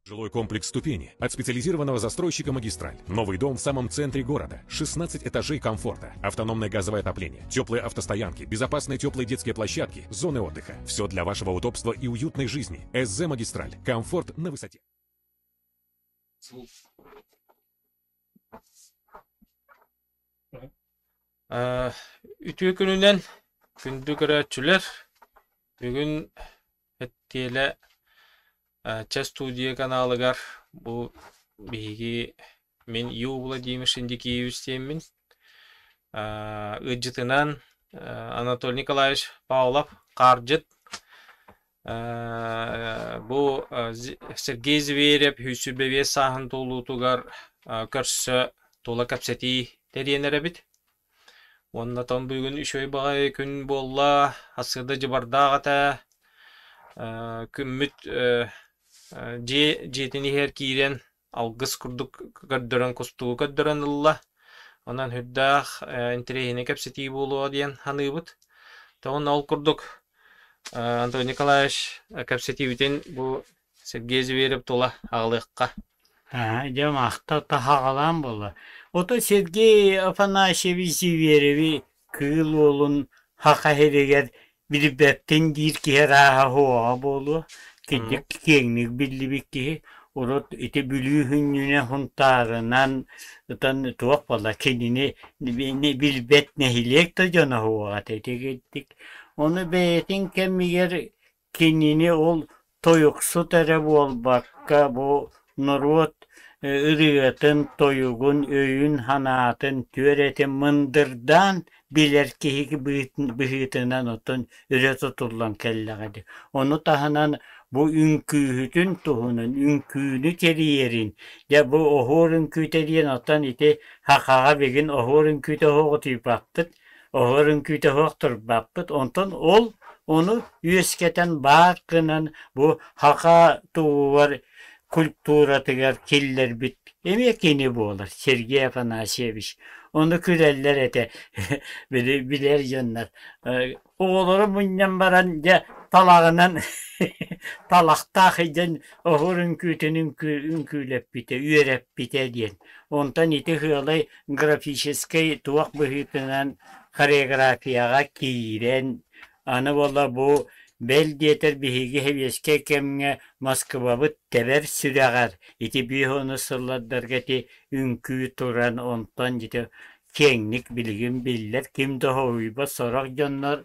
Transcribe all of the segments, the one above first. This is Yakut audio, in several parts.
Жилой комплекс «Ступени» от специализированного застройщика «Магистраль». Новый дом в самом центре города. 16 этажей комфорта. Автономное газовое отопление. Теплые автостоянки. Безопасные теплые детские площадки. Зоны отдыха. Все для вашего удобства и уютной жизни. СЗ «Магистраль». Комфорт на высоте. Үтүө күнүнэн күндү көрөөччүлэр! Бүгүн Эттиэлэ Чэ студия каналыгар бу биһиги мин Ю Владимир Шиндикиевич диэммин. Ыалдьытынан Анатолий Николаевич Павлов хаардьыт Бу Сергей Зверев 125 сааһын туолуутугар көрсө тула кэпсэтии тэрийэн эрэбит. Уонна тон бүгүн үчүгэй баҕайы күн буолла, сарсыарда дьыбардаах этэ. Күммүт дьиэ дьиэтин иһигэр киирэн алгыс курдук көрдөрөн кустугу көрдөрөн ылла. Онон сүрдээх интэриэһинэй кэпсэтии буолуо диэн саныыбыт. Тоҕо ол курдук Антон Николаевич кэпсэтиибитин бу Сергей Зверев тула аҕалыахха. Дьэ махта таһаҕалаан буолла. Ото Сергей Афанасьевич Звереви Кыыл Уолун саха сиригэр билбэппин диир киһи арааһа суоҕа буолуо. Кырдьык киэҥник биллибит киһи. Урут ити Бүлүү сүнньүнэн Сунтаарынан ытан туох буолла кинини билбэт нэһилиэк да дьоно суоҕа этэ итигирдик. Ону бэйэтин кэмигэр Кинини ол тойуксут эрэ буолбакка, бу норуот ырыатын, тойугун, өйүн-санаатын түөрэтин мындырдаан билэр киһи быһыытынан оттон өрө тутуллан кэллэҕэ дии. Ону таһынан бу үҥкүүһүтүн туһунан, үҥкүүнү тэрийэрин, дьэ бу оһуор үҥкүүтэ диэн оттон ити сахаҕа билигин оһуор үҥкүүтэ оһоҕутуйбаппыт, Оһор үҥкүүтэ суох турбаппыт. Онтон ол ону үөскэтэн баар гынан бу саха туһугар культуратыгар киллэрбит эмиэ кини буолар Сергей Афанасьевич. Ону күлэллэр этэ били билэр дьоннор. Оҕолору мунньан баран дьэ талаҕынан талахтаах илдьэн оһуор үҥкүүтүн үҥкүүлэппитэ, үөрэппитэ диэн. Онтон ити сыалай графическай туох быһыытынан хореографияҕа киирэн, аны буолла бу бэл диэтэр биһиги сэбиэскэй кэмҥэ Москвабыт тэбэр сүрэҕэр ити биир онус сыллардарга ити үҥкүү туран онтон ити киэҥник билигин биллэр ким да хоһуйбат сорох дьоннор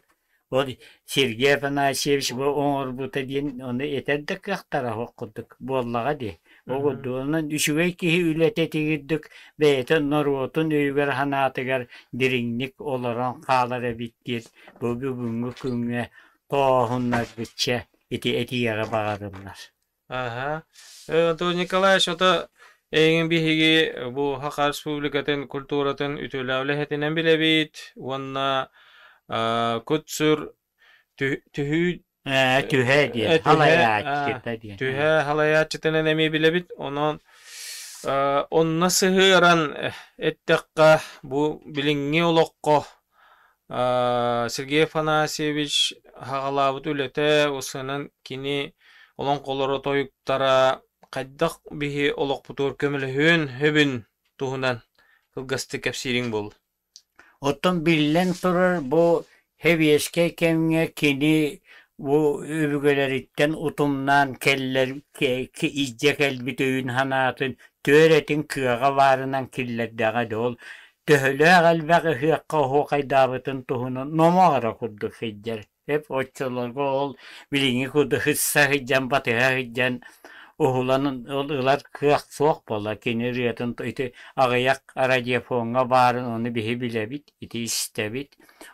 Ол Сергей Афанасьевич бу оҥорбута диэн ону этэр да кыахтара суох курдук буоллаҕа дии. Ол курдук онон үчүгэй киһи үлэтэ итигирдик бэйэтэ норуотун өйүгэр-санаатыгар дириҥник олорон хаалар эбит диэн бу бүгүҥҥү күҥҥэ тооһуннарбычча ити этиэҕи баҕарыллар. Аһа. Антон Николаевич, ото эйигин биһиги бу Саха Республикатын культуратын үтүөлээх үлэһитинэн билэбит уонна кут-сүр түһүү Түһэ диэн, халайааччыта диэн. Түһэ халайааччытынан эмиэ билэбит. Онон онно сыһыаран эттэххэ, бу билиҥҥи олоххо Сергей Афанасьевич аҕалаабыт үлэтэ усунан кини олоҥхолоро, тойуктара хайдах биһи олохпутугар көмөлөһүөн сөбүн туһунан кылгастык кэпсиириҥ буолла. Оттон биллэн турар бу сэбиэскэй кэмҥэ кини бу өбүгэлэриттэн утумнаан кэллэр илдьэ кэлбит өйүн-санаатын түөрэтин кыаҕа баарынан киллэрдэҕэ да ол Төһөлөөх элбэх ыһыахха оһуохайдаабытын туһунан номох эрэ курдук сылдьар. Эп оччолорго ол билиҥҥи курдук сысса сылдьан, батыһа сылдьан уһулан ол ылар кыах суох буолла. Кини ырыатын ити аҕыйах радиофоҥҥа баарын ону биһи билэбит, ити истэбит,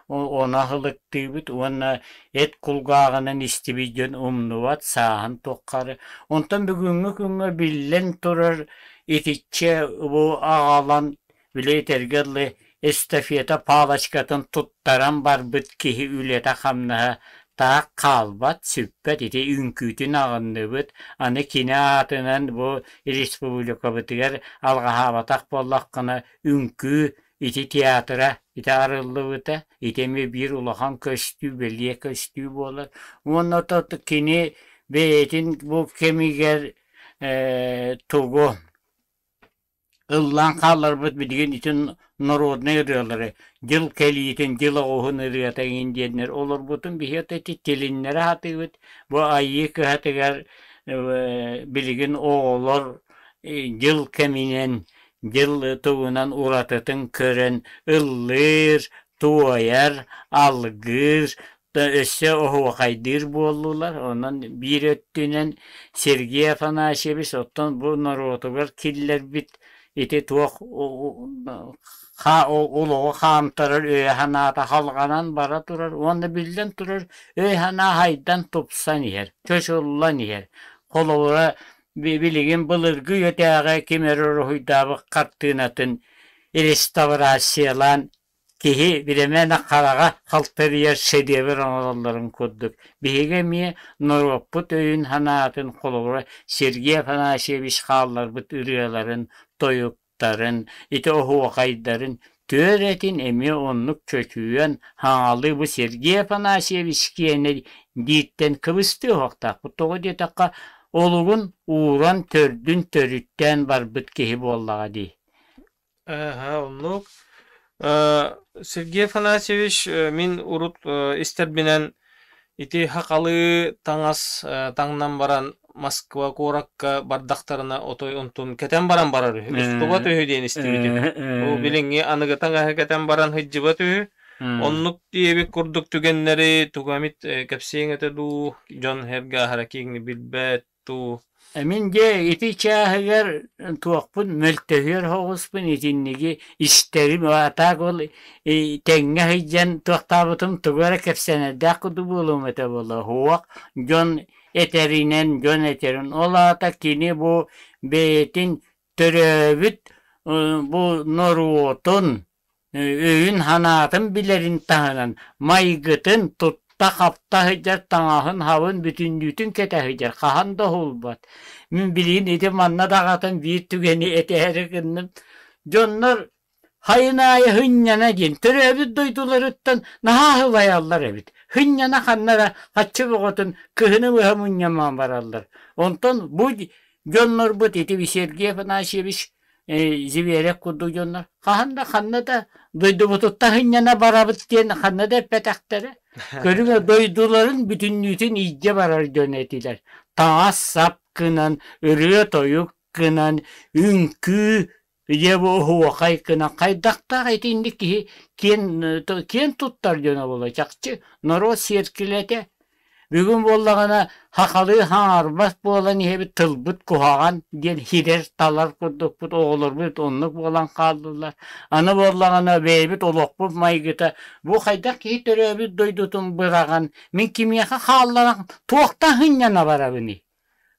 ону аһылыктыыбыт уонна эт кулгааҕынан истибит дьон умнубат сааһын туххары. Онтон бүгүҥҥү күҥҥэ биллэн турар итиччэ бу аҕалан Били этэргэ дылы, эстафета палочкатын туттаран барбыт киһи үлэтэ-хамнаһа таах хаалбат, сүппэт, ити үҥкүүтүн аҕынныбыт, аны кини аатынан бу республикабытыгар алҕаһаабатах буоллаххына, үҥкүү ити театра ити арыллыбыта. Ити эмиэ биир улахан көстүү, бэлиэ көстүү буолар. Уонна кини бэйэтин бу кэмигэр тугу ыллаан хаалларбыт билигин итин народнай ырыалары дьыл кэлиитин, дьыл оҕуһун ырыата иҥин диэннэр олорбутун биһи ити тилиннэрэ сатыыбыт. Бу Айыы кыһатыгар билигин оҕолор дьыл кэминэн, дьыл тугунан уратытын көрөн ыллыыр, туойар, алгыыр, өссө оһуохайдыыр буоллулар. Онон биир өттүнэн Сергей Афанасьевич оттон бу норуотугар киллэрбит ити туох олоҕу хаамтарар өйө-санаата халҕанан бара турар уонна биллэн турар өй-санаа хайдан тупсан иһэр, чочуллан иһэр. Холобура, билигин былыргы үйэтээҕи ким эрэ уруһуйдаабыт хартыынатын реставрациялаан киһи биримээнэ хараҕа халтарыйар шедевр оҥороллорун курдук, биһиги эмиэ норуоппут өйүн-санаатын холобура Сергей Афанасьевич хаалларбыт ырыаларын, тойуктарын, ити оһуохайдарын түөрэтин эмиэ оннук чочуйан, хаҥалыы бу Сергей Афанасьевич киэнэ дииртэн кыбыстыа уһуктаахпыт. Тоҕо диэтэххэ, олугун ууран төрдүн төрүттээн барбыт киһи буоллаҕа дии. Аһа, оннук. Сергей Афанасьевич, мин урут истэрбинэн ити хахалы таҥас таҥнан баран Москва куоракка бардахтарына отой онтун кэтэн баран барар үһү. Устубат үһү диэн истибитим. Бу билиҥҥи аныгы таҥаһы кэтэн баран сылдьыбат үһү. Оннук диэбит курдук түгэннэри тугу эмит кэпсиэҥ этэ дуу, дьон эргэ аһара киэҥник билбэт дуу. Мин дьэ ити чааһыгар туохпун мөлтөһүөр соҕуспун итинниги истэрим а так ол тэҥҥэ сылдьан туохтаабытым тугу эрэ кэпсэнэрдээх курдук буолуом этэ буолла суох дьон этэринэн дьон этэрин ол аата кини бу бэйэтин төрөөбүт бу норуотун өйүн-санаатын билэрин таһынан майгытын тутта-хапта сылдьар таҥаһын-сабын бүтүннүүтүн кэтэ сылдьар хаһан да уһулбат. Мин билигин ити манна даҕатан биир түгэни этээри гынным. Дьоннор хайын аайы һынньана диэн төрөөбүт дойдуларыттан наһаа сылайаллар эбит. Һынньана ханна эрэ хаччы бөҕөтүн кыһыны быһа мунньамаан бараллар. Онтон бу дьоннорбут ити Сергей Афанасьевич Зверев курдук дьоннор хаһан да ханна да дойдубутуттан сынньана барабыт диэн ханна да эппэтэхтэрэ. Көрүҥ дойдуларын бүтүннүүтүн илдьэ барар дьон этилэр. Таҥас-сап гынан, ырыа-тойук гынан, үҥкүү, дьэ бу оһуохай гынан хайдахтаах итинник киһи киэн киэн туттар дьоно буолуо чахчы норуот сиэркилэтэ. Бүгүн буоллаҕына сахалыы хаҥарбат буолан иһэбит, тылбыт куһаҕан диэн сирэр-талар курдукпут, оҕолорбут оннук буолан хааллылар. Аны буоллаҕына бэйэбит олохпут майгыта бу хайдах киһи төрөөбүт дойдутун быраҕан, мин кимиэхэ хаалларан туохтан сынньана барабыный?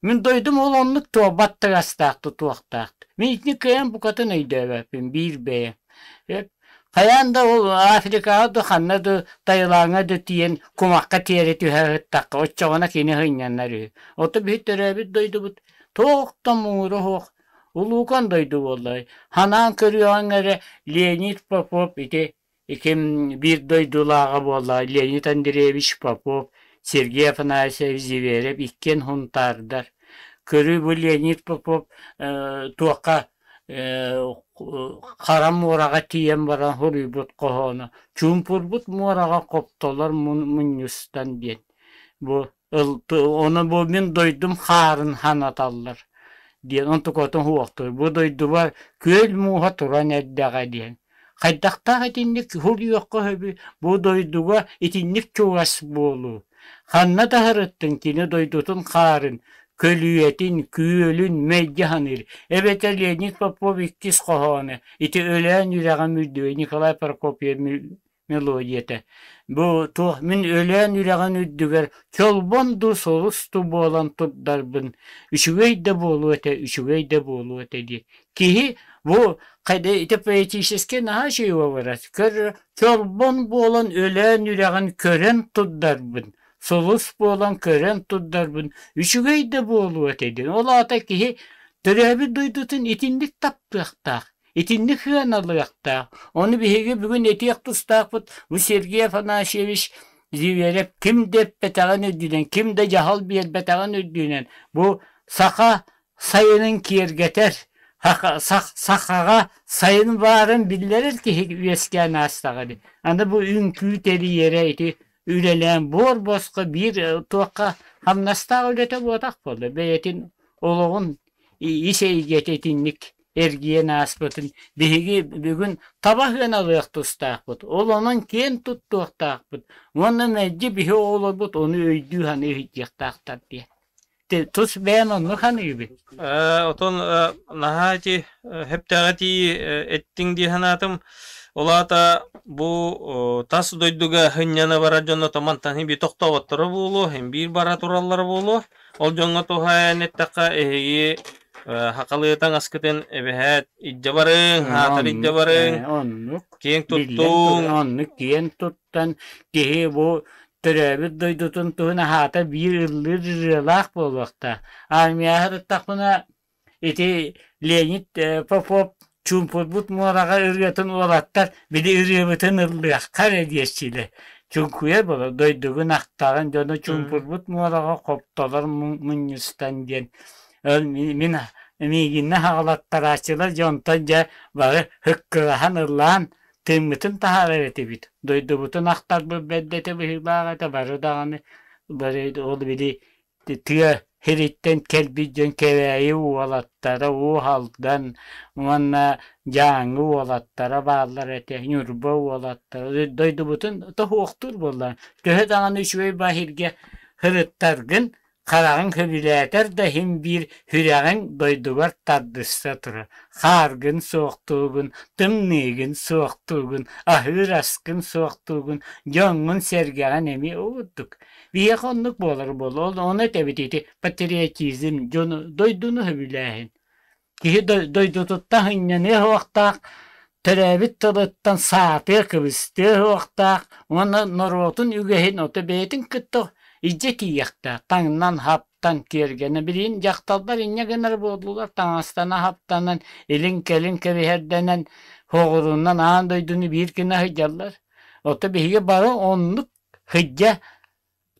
Мин дойдум ол оннук туолбат тыгастаах тутуохтаах. Мин итини кыайан букатын өйдөөбөппүн биир бэйэм. Хайаан да ол Африкаҕа да ханна да Таилаҥҥа да тиийэн кумахха тиэрэ түһэ сыттахха оччоҕуна кини сынньанар үһү. Ото биһи төрөөбүт дойдубут туох да муҥура суох улуукан дойду буоллай. Ханаан көрүөҕүҥ эрэ Леонид Попов ити Ким биир дойдулааҕа буолла Леонид Андреевич Попов, Сергей Афанасьевич Зверев иккиэн һунтаардар. Көрүү бу Леонид Попов туохха Хара муораҕа тиийэн баран суруйбут хоһооно «Чуумпурбут муораҕа хоптолор мунньустан» диэн. Бу ону бу мин дойдум хаарын санаталлар диэн онтукатын суохтуур. Бу дойдубар күөл мууһа туран эрдэҕэ диэн. Хайдахтаах итинник суруйуохха сөбүй? Бу дойдуга итинник чугас буолуу. Ханна да сырыттын кини дойдутун хаарын, көлүйэтин, күөлүн мэлдьи саныыр. Эбэтэр Леонид Попов иккис хоһооно ити Өлөөн үрэҕим үрдүгэ Николай Прокопьев мелодията. Бу туох мин Өлөөн үрэҕин үрдүгэр чолбон дуу, сулус дуу буолан турдарбын үчүгэй да буолуо этэ, үчүгэй да буолуо этэ диэн. Киһи бу ити поэтически наһаа үчүгэй уобарас. Көр чолбон буолан Өлөөн үрэҕин көрөн турдарбын, сулус буолан көрөн турдарбын үчүгэй да буолуо этэ диэн. Ол аата киһи төрөөбүт дойдутун итинник таптыахтаах. Итинник сыаналыахтаах. Ону биһиги бүгүн этиэх тустаахпыт, бу Сергей Афанасьевич Зверев ким да эппэтэҕин үрдүнэн, ким да дьаһал биэрбэтэҕин үрдүнэн, бу саха сайынын киэргэтэр, сахаҕа сайын баарын биллэрэр киһи үөскээн аастаҕа дии. Аны бу үҥкүү тэрийэрэ ити үлэлээн буор босхо биир туохха хамнастаах үлэтэ буотах буолла. Бэйэтин олоҕун ис эйгэтэ итинник эргийэн ааспытын биһиги бүгүн таба сыаналыах тустаахпыт, ол онон киэн туттуохтаахпыт уонна мэлдьи биһи оҕолорбут ону өйдүү-саныы сылдьыахтаахтар диэн. Тус бэйэм оннук саныыбын. Отон наһаа ити сөптөөҕө тиийи эттиҥ дии санаатым. Ол аата бу тас дойдуга сынньана барар дьонно мантан син биир тохтооботторо буолуо, син биир бара тураллара буолуо. Ол дьоҥҥо туһаайан эттэххэ, эһиги сахалыы таҥаскытын эбэһээт илдьэ барыҥ, аатар илдьэ барыҥ, Оннук киэҥ биллэн туттуҥ. Оннук киэн туттан киһи бу төрөөбүт дойдутун туһун аһаата биир ыллыыр ырыалаах буолуохтаах. Армияҕа сырыттахпына ити Леонид Попов чуумпурбут муораҕа ырыатын уолаттар били ырыабытын ыллыахха эрэ диэччилэр. Чуҥкуйар буолар дойдугун ахтаҕын дьону чуумпурбут муораҕа хоптолор мунньустан диэн. Ол мин миигиннэ хаҕалаттарааччылар дьонтон дьэ бары һыккыраһан ыллаан тыыммытын таһаарар этибит. Дойдубутун ахтарбыт бэрдэ этэ быһыылаах этэ бары даҕаны бары ол били тыа сириттэн кэлбит дьон Кэбээйи уолаттара Уу Алдан уонна Дьааҥы уолаттара бааллар этэ, Ньурба уолаттара дойдубутун тоһуохтуур буоллаҕа. Төһө даҕаны үчүгэй баһиргэ сырыттаргын хараҕыҥ сөбүлээтэр да иһин биир сүрэҕиҥ дойдугар тардыста турар. Хааргын суохтуугун, тымныыгын суохтуугун, аһыыр аскын суохтуугун, дьоҥҥун-сэргэҕин эмиэ уурдук. Биһиэхэ оннук буолар буолуо. Ону этэбит ити патриотизм, дьону, дойдуну сөбүлээһин. Киһи дойдутуттан сынньаныа суохтаах, төрөөбүт тылыттан саатыа, кыбыстыа суохтаах уонна норуотун үгэһин ото бэйэтин кытта илдьэ тиийиэхтээх. Таҥнан, хаптан, киэргэнэ. Билигин дьахталлар инньэ гынар буоллулар, таҥастана хаптанан, илин-кэлин кэбиһэрдэнэн, соҕуруунан аан дойдуну биир гына сылдьаллар. Ото биһиги бары оннук сылдьа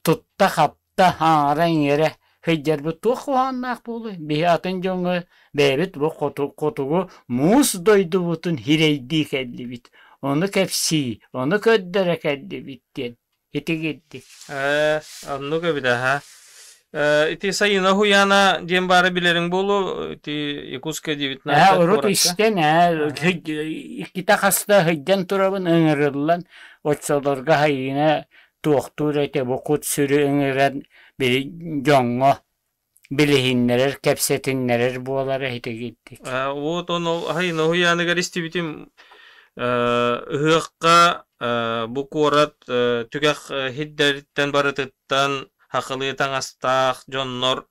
тутта-хапта, аҥара-иҥэрэ сылдьарбыт туох куһаҕаннаах буолуой? Биһи атын дьоҥҥо бэйэбит бу хотугу муус дойдубутун хирэйдии кэллибит, ону кэпсии, ону көрдөрө кэллибит диэн итигирдик. Ээ, оннук эбит аһа. Ити Сайына Уһуйаана диэн баара билэриҥ буолуо, ити Якутская 19 Урут куоракка. истэн иккитэ хаста сылдьан турабын ыҥырыллан, оччолорго Сайыына туохтуур этэ бу кут-сүрү ыҥыран били дьоҥҥо билиһиннэрэр, кэпсэтиннэрэр буолара итигирдик. Вот он Сайына Уһуйааныгар истибитим ыһыахха бу куорат түгэх сирдэриттэн барытыттан хахылыы таҥастаах дьоннор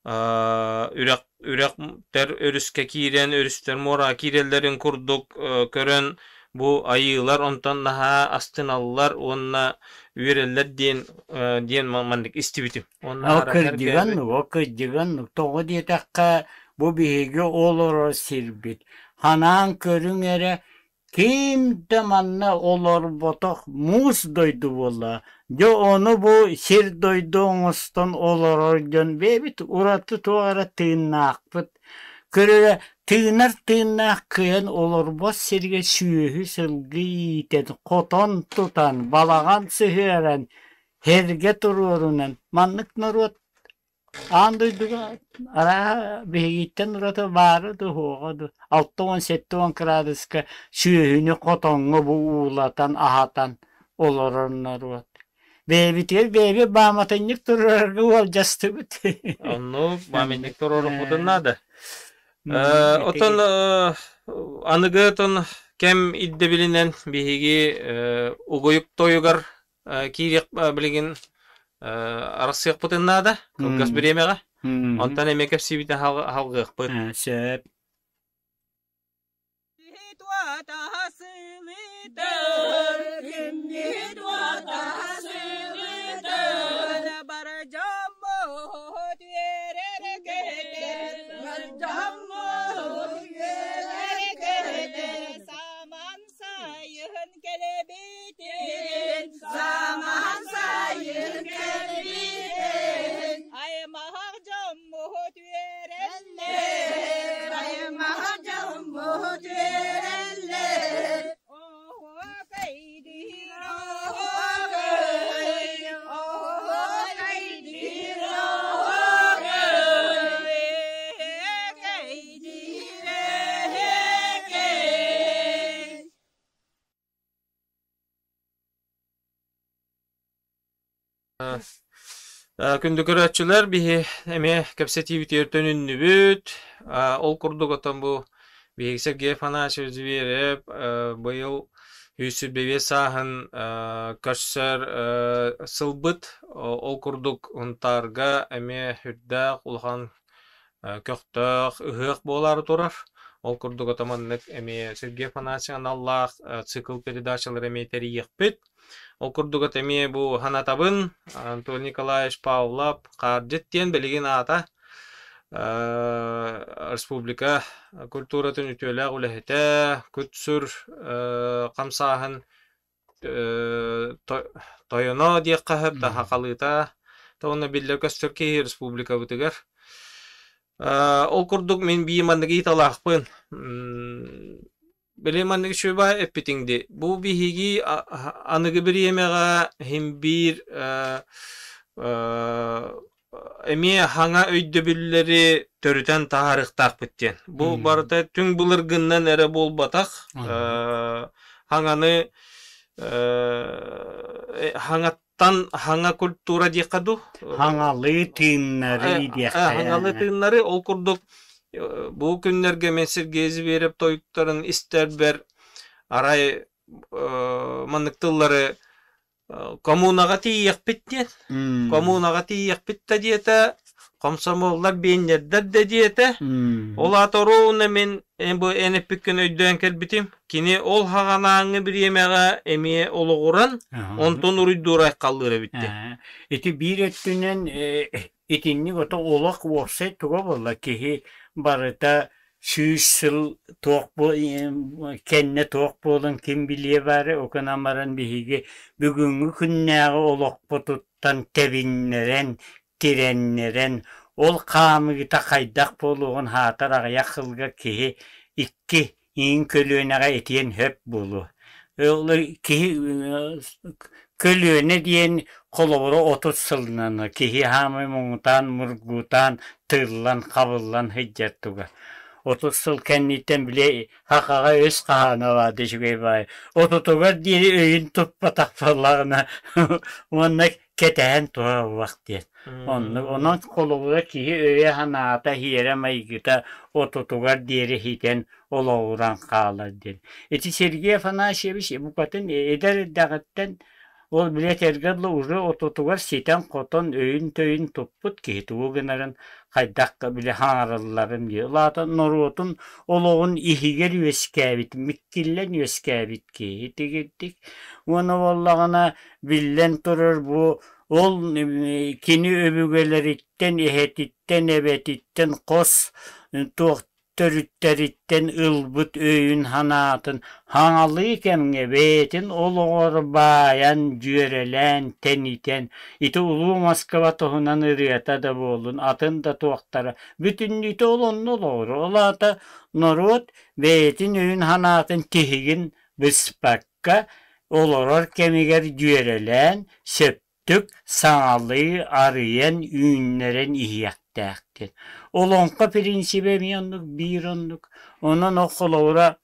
үрэх үрэхтэр өрүскэ киирэн өрүстэр муораҕа киирэллэрин курдук көрөн бу айыылар онтон наһаа астыналлар уонна үөрэллэр диэн диэн маннык истибитим уонна Ол кырдьыган, ол кырдьыган, тоҕо диэтэххэ, бу биһиги олорор сирбит. Ханаан көрүҥ эрэ, ким да манна олорботох муус дойду буолла. Дьэ ону бу сир-дойду оҥостон олорор дьон бэйэбит ураты туох эрэ тыыннаахпыт. Көрөрө тыынар тыыннаах кыайан олорбот сиргэ сүөһү-сылгы иитэн, хотон тутан, балаҕан сыһыаран, һэргэ туруорунан маннык норуот Аан дойдуга арааһа биһигиттэн ураты баара дуу, суоҕа дуу, 60-70 кыраадыска сүөһүнү хотоҥҥо бу уулатан, аһатан олорор норуот. Бэйэбитигэр бэйэбит бааматынньык туруорарга уолдьастыбыт. Оннук бааматынньык туруорукпутун наада. Оттон аныгы отон кэм ирдэбилинэн биһиги угуйук тойугар киириэх билигин арахсыахпытын наада кылгас бириэмэҕэ. Онтон эмиэ кэпсиибитин халгыахпыт. Сөп. Күндү көрөөччүлэр, биһи эмиэ кэпсэтиибитигэр төнүннүбүт. Ол курдук оттон бу биһиги Сергей Афанасьевич Зверев быйыл 125 сааһын көрсөр сылбыт. Ол курдук Һунтаарга эмиэ үрдээх улахан көхтөөх ыһыах буолаары турар. Ол курдук ото маннык эмиэ Сергей Афанасьевич аналлаах цикл передачалары эмиэ тэрийиэхпит. Ол курдук это эмиэ бу санатабын, Антон Николаевич Павлов Хаардьыт диэн билигин аата республика культуратын үтүөлээх үлэһитэ, кут-сүр хамсааһын тойоно диэххэ сөп, таһахалыыта уонна биллэр-көстөр киһи республикабытыгар. Ол курдук мин биир маннык ыйыталаахпын. Били маннык үчүгэй эппитиҥ дии. Бу биһиги аныгы бириэмэҕэ иһин биир эмиэ хаҥа өйдөбүллэри төрүтэн таһаарыахтаахпыт диэн. Бу барыта түҥ былыргыннан эрэ буолбатах. Хаҥаны хаҥаттан хаҥа культура диэххэ дуу? Хаҥалыы тыыннары диэххэ. Хаҥалыы тыыннары ол курдук бу күннэргэ мен Сергей Зверев тойуктарын истэрбэр арай маннык тыллары коммунаҕа тиийиэхпит диэн коммунаҕа тиийиэхпит да диэтэ комсомоллар биэнньэрдэр да диэтэ ол аата ровно мин бу эн эппиккин өйдөөн кэлбитим кини ол хаҕанааҥҥы бириэмэҕэ эмиэ олоҕуран онтон уруйдуур айхаллыыр эбит диэн Ити биир өттүнэн итинник ото олох уопсай туга буолла киһи барыта 100 сыл туох кэннэ туох буолан ким билиэ баара окунан баран биһиги бүгүҥҥү күннээҕи олохпутуттан тэбиннэрэн тирэннэрэн ол хаамыыта хайдах буолуоҕун аһаатар аҕыйах сылга киһи икки иин көлүөнэҕэ итиэн сөп буолуо. Ол киһи көлүөнэ диэн холобура 30 сылынан киһи хаамай муҥутаан мургутаан тыыллан хабыллан сылдьар туга. 30 сыл кэнниттэн били хахаҕа өс хаһаана баата үчүгэй баайы. Отутугар диэри өйүн туппатах буоллаҕына уонна кэтэһэн тураллах диэн. Оннук. Онон холобура киһи өйө-санаата, һиэрэ-майгыта отутугар диэри ситэн олоҕуран хаалар диэн. Ити Сергей Афанасьевич букатын эдэр эрдэҕиттэн ол били этэргэ дылы уже отутугар ситэн-хотон өйүн-төйүн туппут киһи тугу гынарын хайдах били хаҥаралларын дии. Ол аата норуотун олоҕун иһигэр үөскээбит, миккиллэн үөскээбит киһи итигирдик. Уонна буоллаҕына Биллэн турар, бу ол кини өбүгэлэриттэн, эһэтиттэн, эбэтиттэн хос туох төрүттэриттэн ылбыт өйүн-санаатын хаҥалыы кэмҥэ бэйэтин олоҕор баайан, дьүөрэлээн, тэнитэн, ити улуу Москва туһунан ырыата да буоллун, атын да туохтара бүтүннүүтэ ол онно олоҕур. Ол аата норуот бэйэтин өйүн-санаатын тиһигин быспакка олорор кэмигэр дьүөрэлээн, сөптүк саҥалыы арыйан үүннэрэн иһиэхтээхтэр. Олоҥхо принцибэ эмиэ оннук, биир оннук. Онон ол холобура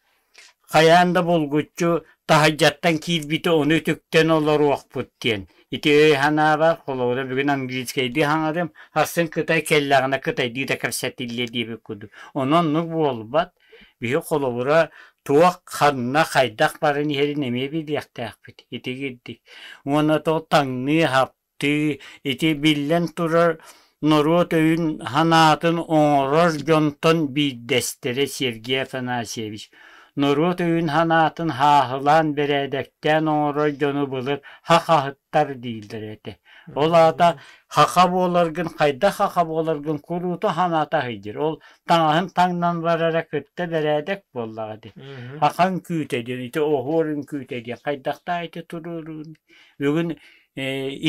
хайаан да булгуччу таһырдьаттан киирбити ону үтүктэн олоруохпут диэн. Ити өй санаабар, холобура бүгүн английскайдыы саҥарым, сарсын кытай кэллэҕинэ кытайдыы да кэпсэтиллиэ диэбит курдук. Онон оннук буолбат. Биһи холобура туох, ханна, хайдах баран иһэрин эмиэ билиэхтээхпит итигирдик. Уонна то таҥныы, хаптыы ити биллэн турар норуот өйүн санаатын оҥорор дьонтон биирдэстэрэ Сергей Афанасьевич. Норуот өйүн санаатын хааһылаан бэрээдэктээн оҥорор дьону былыр хахаһыттар дииллэр этэ. Ол аата хаха буоларгын, хайдах хаха буоларгын курууту санаата сылдьар. Ол таҥаһын таҥнан барара кытта бэрээдэк буоллаҕа дии. Хахан үҥкүүтэ диэн, ити оһуор үҥкүүтэ диэн хайдахтаах ити туруоруун. Бүгүн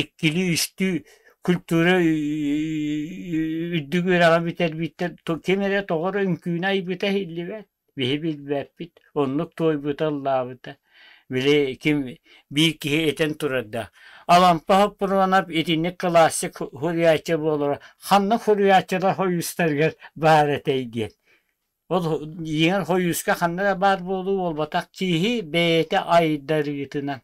иккилии-үстүү культура үрдүк үөрэҕи бүтэрбиттэр ким эрэ тоҕо эрэ үҥкүүнү айбыта иһиллибэт. Биһи билбэппит, оннук туойбута ыллаабыта. Били ким биир киһи этэн турардаах: Алампа Хоппуруонап итинник классик суруйааччы буолара ханна суруйааччылар хойуустарыгар баар этэй диэн. Ол дьиҥэр хойууска ханна да баар буолуу буолбатах киһи бэйэтэ айдарыытынан.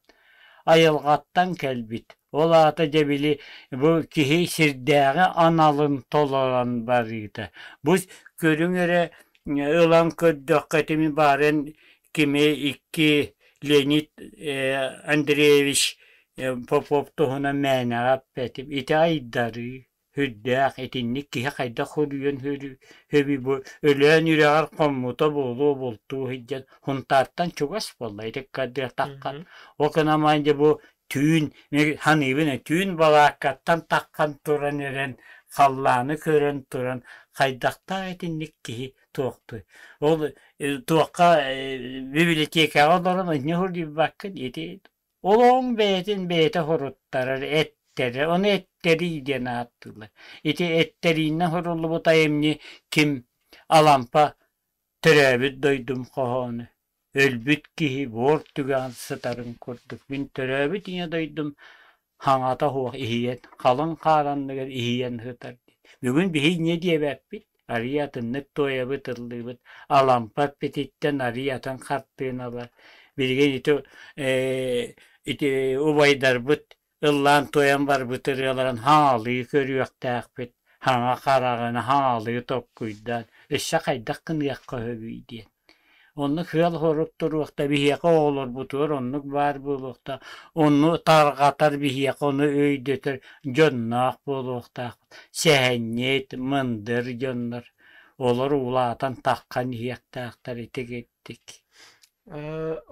айылҕаттан кэлбит. Ол аата дьэ били бу киһи сирдээҕи аналын толорон барыыта. Бу көрүҥ эрэ ылан көрдөххө итини баарын кими икки Леонид Андреевич Попов туһунан мээнэҕэ эппэтим. Ити айдарыы Сүрдээх итинник киһи хайдах хоруйан сөбүй бу Өлөөн үрэҕэр хоммута буолуо бултуу сылдьан Һунтаартан чугас буолла ити ыккардыахтахха ол гынан дьэ бу түүн саныыбын түүн балааккаттан таххан туран эрэн халлааны көрөн туран хайдахтаах итинник киһи туохтуй ол туохха бибилитиэкэҕэ олорон инньэ суруйбаккын ити Олоҕуҥ бэйэтин бэйэтэ хоруттарар, эттэрэр, ону эттэрии диэн ааттыыллар. Ити эттэриинэн суруллубут айымньы ким Алампа «Төрөөбүт дойдум» хоһооно. Өлбүт киһи буор түгэҕин сытарын курдук мин төрөөбүт ийэ дойдум хаҥата суох иһийэн, халыҥ хаар анныгар иһийэн сытар диэн. Бүгүн биһи инньэ диэбэппит, арыый атыннык туойабыт, ыллыыбыт. Алампа эппититтэн арыый атын хартыыналар. Билигин ити ити убайдарбыт ыллаан туойан барбыт ырыаларын хаҥалыы көрүөхтээхпит, хаҥа хараҕын хаҥалыы толкуйдаан, өссө хайдах гыныахха сөбүй диэн. Оннук сыал-сорук туруохта, биһиэхэ оҕолорбутугар оннук баар буолуохта, ону тарҕатар биһиэхэ ону өйдөтөр дьонноох буолуохтаахпыт. Сэһэнньит, мындыр дьоннор олор улаатан таххан иһиэхтээхтэр итигирдик.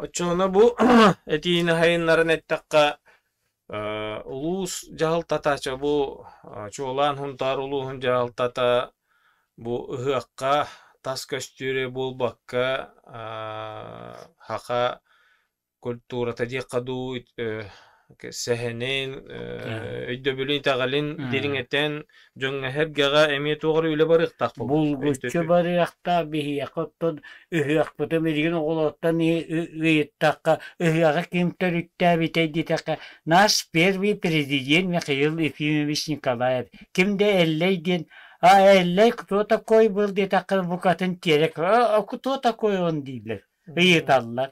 Оччоҕуна бу этиини сайыннаран эттэххэ, улуус дьаһалтата бу чуолаан Һунтаар улууһун дьаһалтата бу ыһыахха тас көстүүрэ буолбакка саха культурата диэххэ дуу сэһэнин, өйдөбүлүн, итэҕэлин дириҥэтэн дьоҥҥо-сэргэҕэ эмиэ туох эрэ үлэ барыахтаах буолбут. Булгуччу барыахтаах биһиэхэ оттон ыһыахпытын билигин оҕолортон ыйыттахха ыһыаҕы ким төрүттээбитэй диэтэххэ наш первый президент Михаил Ефимович Николаев ким да Эллэй диэн а Эллэй кто такой был диэтэххэ букатын тиэрэ кто такой он дииллэр ыйыталлар.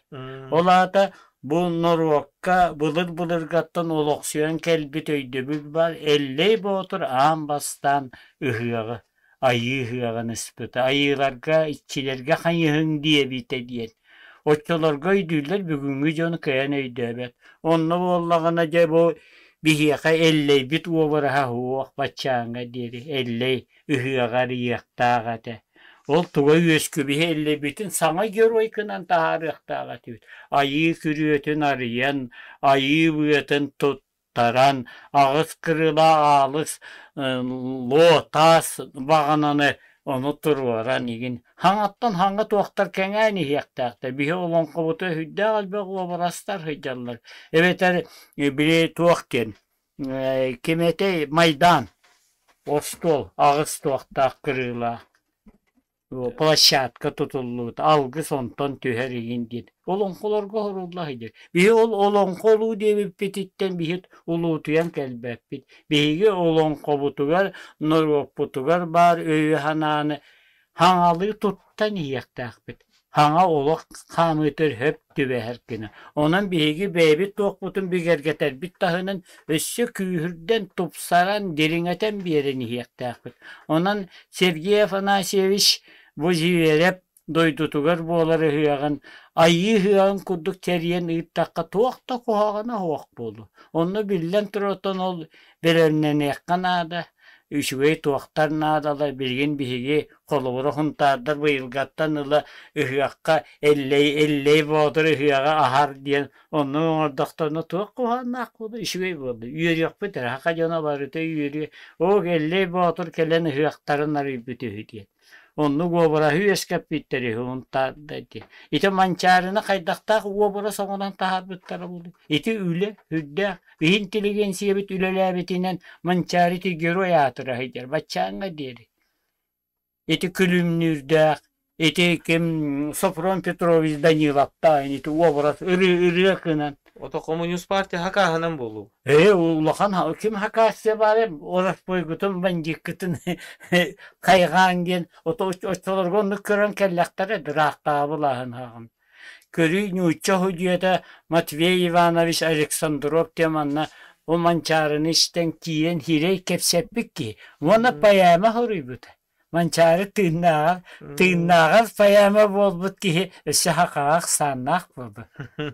Ол аата бу норуокка былыр-былыргаттан олохсуйан кэлбит өйдөбүл баар Эллэй Боотур аан бастаан ыһыаҕы айыы ыһыаҕын ыспыта айыыларга иччилэргэ хайыһыҥ диэбитэ диэн оччолорго өйдүүллэр бүгүҥҥү дьон кыайан өйдөөбөт онно буоллаҕына дьэ бу биһиэхэ Эллэйбит уобараһа суох баччааҥҥа диэри Эллэй ыһыаҕа арыйыахтаах этэ. Ол туга үөскүбүһэ Эллэйбитин саҥа герой гынан таһаарыахтаах этибит. Айыы күрүөтүн арыйан, айыы быатын туттаран, аҕыс кырыылаах аалыс луо таас баҕананы ону туруоран игин хаҥаттан хаҥа туохтар кэҥээн иһиэхтээхтэр. Биһи олоҥхобутугар сүрдээх элбэх уобарастар сылдьаллар. Эбэтэр били туох диэн Ким этэй Майдаан остуол аҕыс туохтаах кырыылаах площадка тутуллубут алгыс онтон түһэр игин диэн олоҥхолорго оһорулла сылдьар. Биһи ол олоҥхолуу диэбиппититтэн биһи улуутуйан кэлбэппит. Биһиги олоҥхобутугар норуоппутугар баар өйү-санааны хаҥалыы туттан иһиэхтээхпит. Хаҥа олох хаамыытыгар сөп түбэһэр гына. Онон биһиги бэйэбит туохпутун бигэргэтэрбит таһынан өссө күүһүрдэн, тупсаран, дириҥэтэн биэрэн иһиэхтээхпит. Онон Сергей Афанасьевич бу Зверев дойдутугар буолар ыһыаҕын Айыы ыһыаҕын курдук тэрийэн ыыттахха туох да куһаҕана суох буолуо. Онно биллэн турар оттон ол бэлэмнэниэххэ наада, үчүгэй туохтар наадалар билигин биһиги холобура Һунтаардар быйылгаттан ыла ыһыахха Эллэй Эллэй Боотур ыһыаҕа аһар диэн онно оҥордохторуна туох куһаҕаннаах буолуо үчүгэй буолла үөрүөхпүт эрэ саха дьоно барыта үөрүө оо Эллэй Боотур кэлэн ыһыахтарын арыйбыт үһү диэн Оннук уобараһы үөскэппиттэр үһү Һунтаарда диэн. Ити Манчаарыны хайдахтаах уобарас оҥорон таһаарбыттара буолуо. Ити үлэ сүрдээх. Биһи интеллигенциябит үлэлээбитинэн Манчаары ити герой аатыра сылдьар баччааҥҥа диэри. Ити Күлүмнүүрдээх, ити ким Софрон Петрович Даниловтаах ити уобарас ырыа гынан. Ото коммунист партия хакааһынан буолуу. Ээ, улахан ким хакассия баар ороспуойгутун, бандьыыккытын хайҕаан диэн оччолорго оннук көрөн кэллэхтэрэ дыраахтаабылааһын хаҕын. Көрүү нуучча судьуйата Матвей Иванович Александров диэн манна бу Манчаарыны истэн киирэн сирэй кэпсэппит киһи уонна поэма суруйбута. Манчаары тыыннааҕар, тыыннааҕар поэма буолбут киһи өссө хахаҕа ахсааннаах буолбут.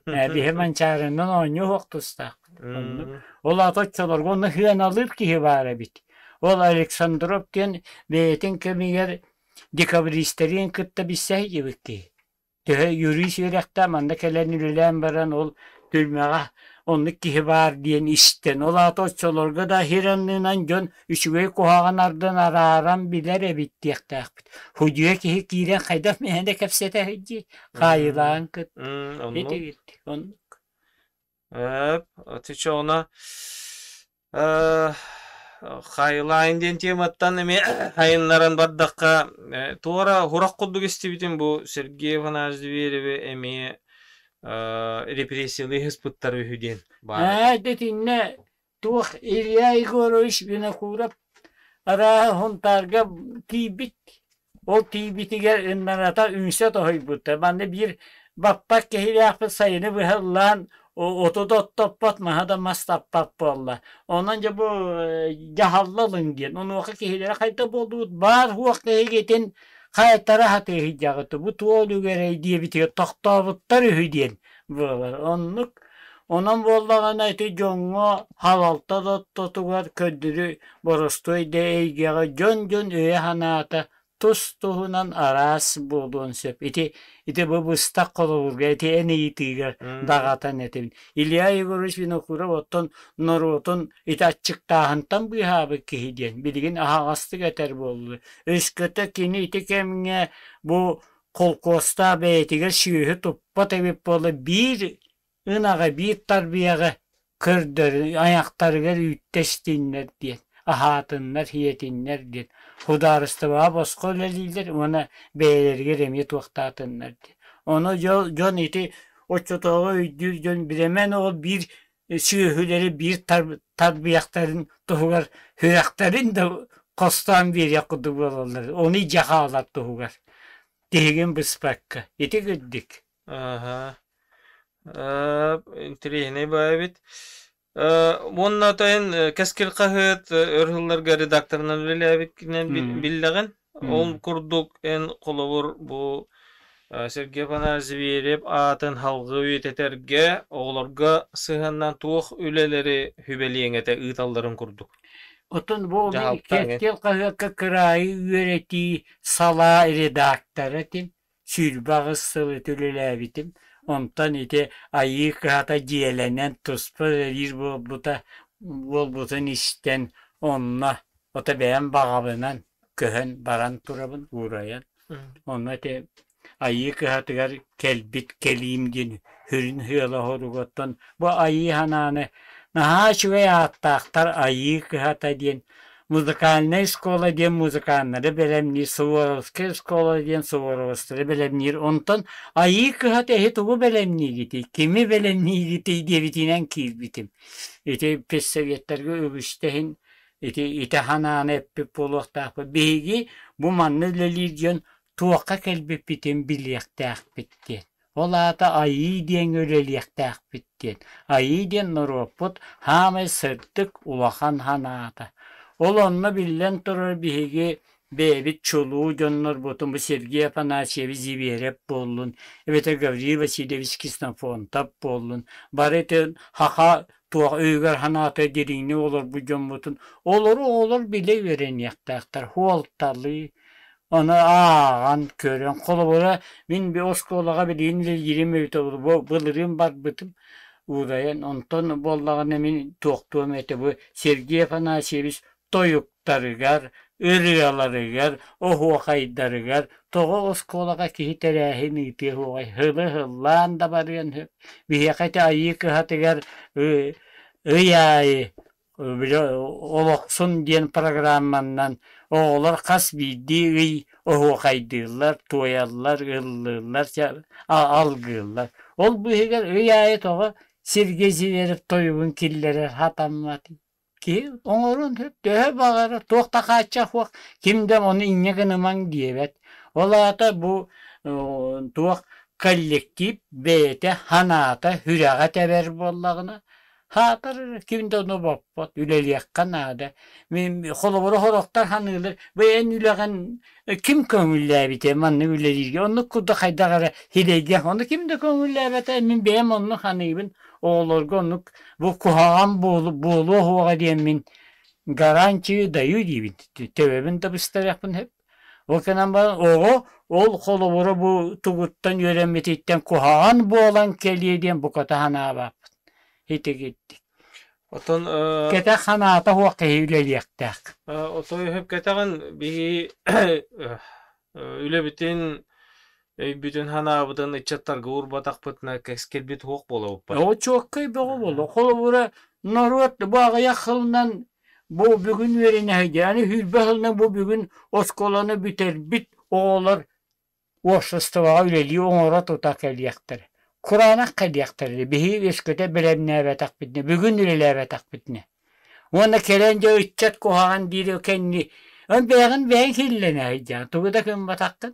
Биһи Манчаарынан оонньуу суох тустаахпыт. Оннук. Ол аата оччолорго онно сыаналыыр киһи баар эбит. Ол Александров диэн бэйэтин кэмигэр декабристэрин кытта билсэ сылдьыбыт киһи. Төһө юрист үөрэхтээх манна кэлэн үлэлээн баран ол түрмэҕэ оннук киһи баар диэн истэн, ол аата оччолорго да сир аннынан дьон үчүгэй куһаҕан ардын арааран билэр эбит диэхтээхпит. Судьуйа киһи киирэн хайдах мээнэ кэпсэтэ сылдьыы, хаайылаан кыт. Оннук. Оннук. Оччоҕуна Хайлайн диэн тематтан эмиэ хайыннаран бардахха, туора сурах курдук истибитим бу Сергей Афанасьевич Звереви эмиэ репрессиялыы ыспыттар үһү диэн баар этэ. Ээ, итиннэ туох Илья Егорович Винокуров арааһа Сунтаарга тиийбит. Ол тиийбитигэр ыннаната үҥсэ тоһуйбуттар. Манна биир баппат киһилээхпит сайыны быһа ыллаан оту да оттоппот, маһа да мас таппат буолла. Онон дьэ бу дьаһалла ылыҥ диэн. Онуоха киһилэрэ хайдах буоллубут баар суох киһигитин хайтара сатыы сылдьаҕыт, бу туох үлүгэрэй диэбитигэр тохтообуттар үһү диэн буолар. Оннук Онон буоллаҕына ити дьоҥҥо халалта да ортотугар көрдөрүү боростуой да эйгэҕэ дьон-дьон өйө-санаата тус-туһунан араас буолуон сөп. Ити ити бу быстах холобурга ити эн ыйытыыгар даҕатан этим. Илья Егорович Винокуров оттон норуотун ити аччыктааһынтан быыһаабыт киһи диэн билигин аһаҕастык этэр буолла. Өскөтө кини ити кэмҥэ бу холкуостаах бэйэтигэр сүөһү туппат эбит буолла биир ынаҕы биир тарбыйаҕы көрдөрүн айахтарыгар үүттэстиннэр диэн аһаатыннар сиэтиннэр диэн судаарыстыбаҕа босхо үлэлииллэр уонна бэйэлэригэр эмиэ туохтаатыннар диэн ону дьон ити оччотооҕу өйдүүр дьон билэмэн ол биир сүөһүлэри биир тарбыйахтарын туһугар сүрэхтэрин да хостоон биэриэх курдук буолаллар ону илдьэ хаалар туһугар тиһигин быспакка ити кырдьык. Аһа. Интэриэһинэй баа эбит. Уонна тойон Кэскил хаһыат өр сылларга редакторынан үлэлээбиккинэн биллэҕин. Ол курдук эн холобур бу Сергей Афанасьевич Зверев аатын салгыы үйэтитэргэ оҕолорго сыһыаннаан туох үлэлэри сүбэлиэҥ этэ ыыталларын курдук. Оттон бу Дьаһалтаҥ Кэскил хаһыакка кыраайы үөрэтии салаа редактора этим. 28 сыл ити үлэлээбитим. Онтон ити Айыы кыһата дьиэлэнэн туспа үлэлиир буолбута буолбутун истэн онно ото бэйэм баҕабынан көһөн баран турабын уурайан. Онно ити Айыы кыһатыгар кэлбит кэлиим диэн сүрүн сыала-соругуттан бу Айыы санааны наһаа үчүгэй ааттаахтар Айыы кыһата диэн музыкальнай школа диэн музыканнары бэлэмниир, Суворовская школа диэн суворовецтары бэлэмниир. Онтон Айыы кыһата эһи тугу бэлэмниигитий, кими бэлэмниигитий диэбитинэн киирбитим. Ити педсоветтарга үгүстэ иһин ити ити санааны эппит буолуохтаахпыт. Биһиги бу манна үлэлиир дьон туохха кэлбиппитин билиэхтээхпит диэн. Ол аата айыы диэҥҥэ үлэлиэхтээхпит диэн. Айыы диэн норуоппут саамай сырдык, улахан санаата. Ол онно биллэн турар биһиги бэйэбит чулуу дьоннорбутун бу Сергей Афанасьевич Зверев буоллун, эбэтэр Гаврил Васильевич Ксенофонтов буоллун, бары ити саха туох өйүгэр-санаатыгар дириҥник олорбут дьоммутун олору оҕолор билэ үөрэниэхтээхтэр, суолталыы, Ону ааҕан, көрөн, холобура, мин оскуолаҕа билигин үлэлиирим эбитэ буолуо, былырыын барбытым уурайан, онтон буоллаҕына мин туохтуом этэ бу Сергей Афанасьевич тойуктарыгар, ырыаларыгар, оһуохайдарыгар тоҕо оскуолаҕа киһи тэрээһин ыытыа суоҕай, һылы-һыллаан да барыан сөп. Биһиэхэ ити Айыы кыһатыгар ый аайы били олохсун диэн программаннан оҕолор хас биирдии ый оһуохайдыыллар, туойаллар, ыллыыллар, алгыыллар. Ол быыһыгар ый аайы тоҕо Сергей Зверев тойугун киллэрэр сатамматый? Киһи оҥоруон сөп, төһө баҕарар, туох да хааччах суох, ким да ону инньэ гынымаҥ диэбэт. Ол аата бу туох Коллектив бэйэтэ санаата, сүрэҕэ тэбэр буоллаҕына, саатар ким да ону боппот, үлэлиэххэ наада. Мин холобура сорохтор саныыллар, бу эн үлэҕин ким көҥүллээбитэ маннык үлэлииргэ, оннук курдук хайдах эрэ сирэйгэ, ону ким да көҥүллээбэтэ, мин бэйэм оннук саныыбын, оҕолорго оннук бу куһаҕан буолуо суоҕа диэммин гарантию даю диибин, төбөбүн да быстарыахпын сөп. Ол гынан баран оҕо ол холобура бу тугуттан үөрэммититтэн куһаҕан буолан кэлиэ диэн буката санаабаппын. Итигирдик. Оттон Кэтэх санаата суох киһи үлэлиэхтээх. Отой өһүп кэтэҕин биһи үлэбитин өйбүтүн санаабытын ыччаттарга уурбатахпытына кэскилбит суох буолабыппыт. Оо чуоккай бөҕө буолуо. Холобура норуот бу аҕыйах сылынан Бу бүгүн үөрэнэ сылдьар, аны сүүрбэ сылынан бу бүгүн оскуоланы бүтэрбит оҕолор уопсастыбаҕа үлэлии оҥоро тута кэлиэхтэрэ. Кураанах кэлиэхтэрэ, биһиги өскөтө бэлэмнээбэтэхпитинэ, бүгүн үлэлээбэтэхпитинэ. Уонна кэлэн дьэ ыччат куһаҕан диир кэнни, эн бэйэҕин бэйэҥ силлэнэ сылдьаҕын, тугу да гымматаххын.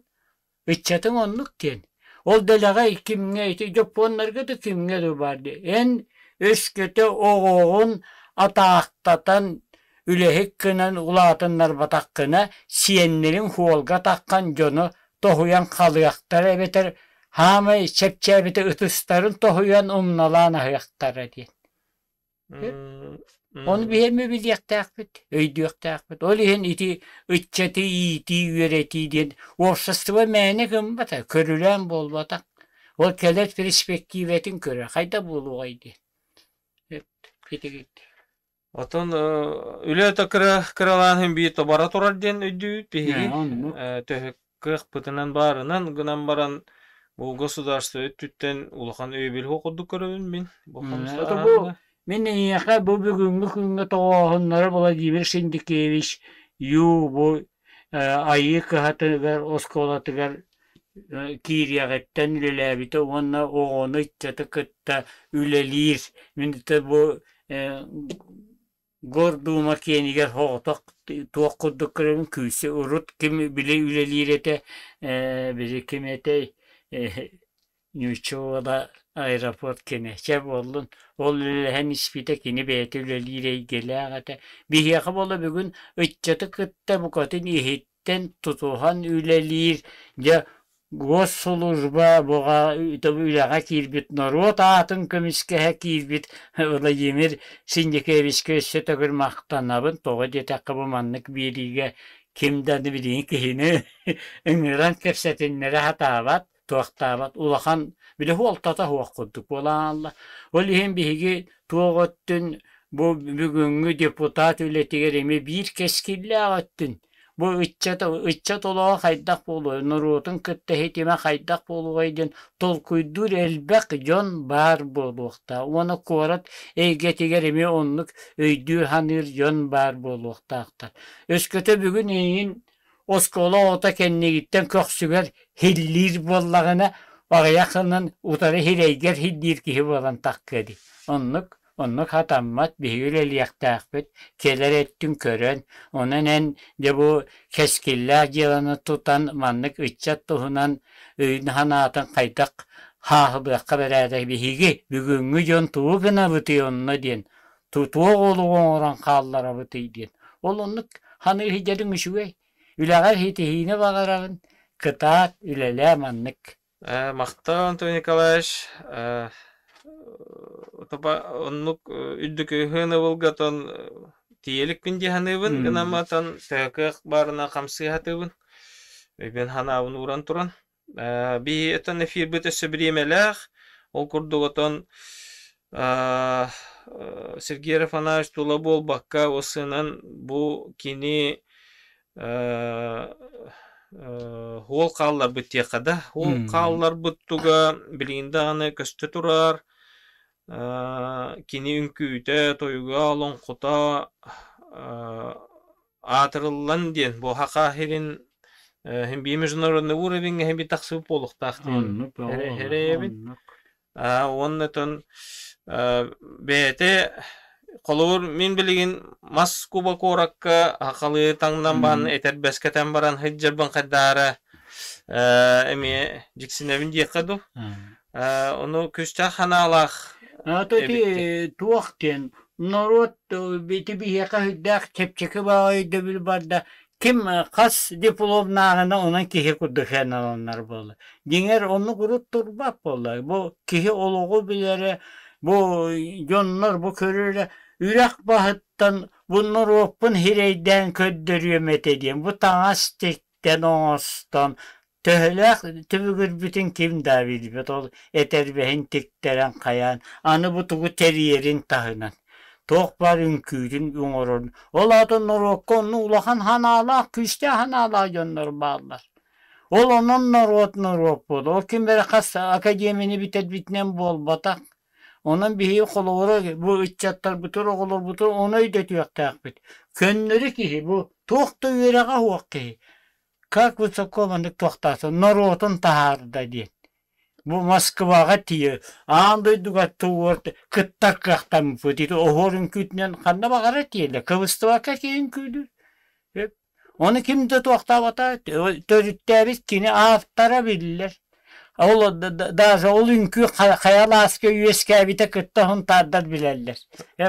Ыччатыҥ оннук диэн. Ол дэлэҕэ кимҥэ ити дьоппуоннарга да кимҥэ да баар дии. Эн өскөтө оҕоҕун атаахтатан үлэһит гынан улаатыннарбатаххына, сиэннэриҥ суолга таххан дьону тоһуйан халыахтара эбэтэр хаамай чэпчээбити ытыстарын тоһуйан умналаан аһыахтара диэн. Ону биһиэмэ билиэхтээхпит, өйдүөхтээхпит. Ол иһин ити ыччаты иитии, үөрэтии диэн уопсастыба мээнэ гыммата, көрүлээн буолбатах. Ол кэлэр перспективэтин көрөр, хайдах буолуоҕай диэн. Итигит. Отон үлэ өтө кыралаан иһин биир тобара турар диэн өйдүүбүт биһиги. Төһө кыахпытынан баарынан гынан баран бу государство өттүттэн улахан өйөбүл курдук көрөбүн мин. Бу Бу мин эйиэхэ бу бүгүҥҥү күҥҥэ тоҕооһуннара Владимир Синдикевич Ю бу Айыы кыһатыгар оскуолатыгар киириэҕиттэн үлэлээбитэ уонна оҕону ыччаты кытта үлэлиир. Мин бу Гордуума киэнигэр соҕотох туох курдук көрөбүн күүсэ урут ким били үлэлиир этэ били ким этэй Нючево аэропорт кини чэ буоллун ол үлэлэһэн испитэ кини бэйэтэ үлэлиир эйгэлээх этэ биһиэхэ буола бүгүн ыччаты кытта букатын иһиттэн тутуһан үлэлиир дьэ Госслужба буга үлэҕэ киирбит норуот аатын көмүскэһэ киирбит Владимир Синдикевичкэ өссө төгүл махтанабын. Тоҕо диэтэххэ бу маннык биэриигэ ким да билигин киһини ыҥыран кэпсэтиннэрэ сатаабат, туохтаабат улахан били суолтата суох курдук буолан Ол иһин биһиги туох өттүн бу бүгүҥҥү депутат үлэтигэр эмиэ биир кэскиллээх өттүн Бу ыччат ыччат олоҕо хайдах буолуой, норуотун кытта ситимэ хайдах буолуой диэн толкуйдуур элбэх дьон баар буолуохтаах уонна куорат эйгэтигэр эмиэ оннук өйдүүр-саныыр дьон баар буолуохтаахтар. Өскөтө бүгүн эйигин оскуола оҕото кэннигиттэн көхсүгэр һиллиир буоллаҕына, аҕыйах сылынан утары сирэйгэр һиллиир киһи буолан таххыа дии. Оннук Оннук хатаммат, биһиги үлэлиэхтээхпит, кэлэр өттүн көрөн, онон эн дьэ бу кэскиллээх дьыаланы тутан маннык ыччат туһунан өйүн-санаатын хайдах хааһылыахха бэрээдэ биһиги бүгүҥҥү дьон тугу гынабытый онно диэн, туох олугу оҥорон хаалларабытый диэн. Ол оннук саныы сылдьарыҥ үчүгэй. Үлэҕэр ситиһиини баҕарабын, кытаат, үлэлээ маннык. Махтал, Антон Николаевич. Оннук үрдүк ыһыын-ыбылгатан тиийэликпин дии саныыбын гынан кыах баарына хамсыы сатыыбын. Өйбүн санаабын ууран туран. Биһи отон эфирбит өссө бириэмэлээх. Ол курдук отон Сергей Рафанович тула буолбакка, ол сыанан бу кини Уол хаалларбыт диэххэ да, уол хаалларбыт туга билигин даҕаны көстө турар. Кини үҥкүүтэ, тойуга, олоҥхото аатырыллан диэн бу Саха сирин син биир международный уровеҥҥа син биир тахсыбыт буолуохтаах диэн эрэйэбин. Уонна оттон бэйэтэ холобур мин билигин Москуба куоракка сахалыы таҥнан баран этэрбэскэтэн баран сылдьарбын хайдаара Эмиэ дьиксинэбин диэххэ дуу. Ону күүстээх санаалаах Ити туох диэн норуот ити биһиэхэ сүрдээх чэпчэки баҕайы өйдөбүл барда. Ким хас дипломнааҕына онон киһи курдук сыаналанар буолла. Дьиҥэр оннук урут турбат буолла. Бу киһи олоҕу билэрэ, бу дьоннор бу көрөрө үрэх баһыттан бу норуоппун сирэйдээн көрдөрүөм этэ диэн бу таҥас тиктэн оҥостон төһөлөөх түбүгүрбүтүн ким да билбэт ол этэрбэһин тиктэрэн хайаан аны бу тугу тэрийэрин таһынан туох баар үҥкүүтүн оҥорорун ол аата норуокка онно улахан санаалаах күүстээх санаалаах дьоннор бааллар ол онон норуот норуот буолар ол ким эрэ хас академияны бүтэрбитинэн буолбатах онон биһиги холобура бу ыччаттарбытын оҕолорбутун ону өйдөтүөхтээхпит көннөрү киһи бу туох да үөрэҕэ суох киһи как высоко маннык туохтаата норуотун таһаарда диэн бу Москваҕа тиийэ аан дойдуга тугуор кыттар кыахтаммыппыт ити оһуор үҥкүүтүнэн ханна баҕарар тиийэллэр кыбыстыбакка киһи үҥкүүлүүр ону ким да туохтаабата төрүттээбит кини автора биллэр ол даже ол үҥкүү хайа алааска үөскээбитэ кытта хунтаардар билэллэр